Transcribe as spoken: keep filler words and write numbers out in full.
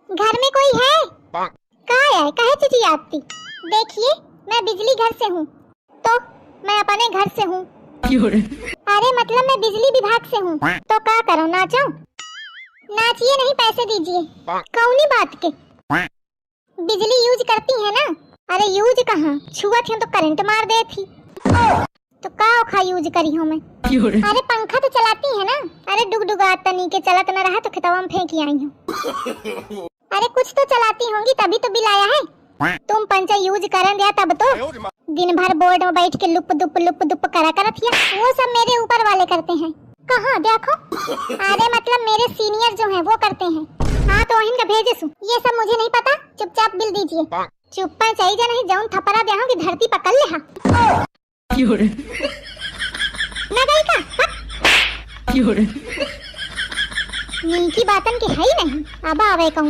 घर में कोई है? का है, काहे चिचियाती? देखिए, मैं बिजली घर से हूँ। तो मैं अपने घर से हूँ। अरे मतलब, मैं बिजली विभाग से हूँ। तो का करो, नाचो? नाचिए नहीं, पैसे दीजिए। कौनी बात के? बिजली use करती है ना? अरे use कहाँ, छुआ थी तो करंट मार दे थी। तो का ओखा use करी हूँ मैं? अरे पंखा तो चलाती है ना? अरे डुगडुगा तनी के चलत न रहा तो खेतवा में फेंकी आई हूँ। अरे कुछ तो चलाती होंगी, तभी तो बिल आया है। तुम पंचा use करन दिया तब तो। दिन भर बोर्ड में बैठ के लुप दुप लुप दुप करा करत हिया। वो सब मेरे ऊपर वाले करते हैं। कहाँ देखो? अरे मतलब मेरे senior जो हैं वो करते हैं। हाँ तो इनका भेजे सु। ये सब मुझे नहीं पता, चुपचाप बिल दीजिए। चुप्पा चाहिए नहीं, जौन थपरा दे की धरती पकड़ ले हा। ना गई का? हट। नीकी बातन के है ही नहीं, अब आवे कौन।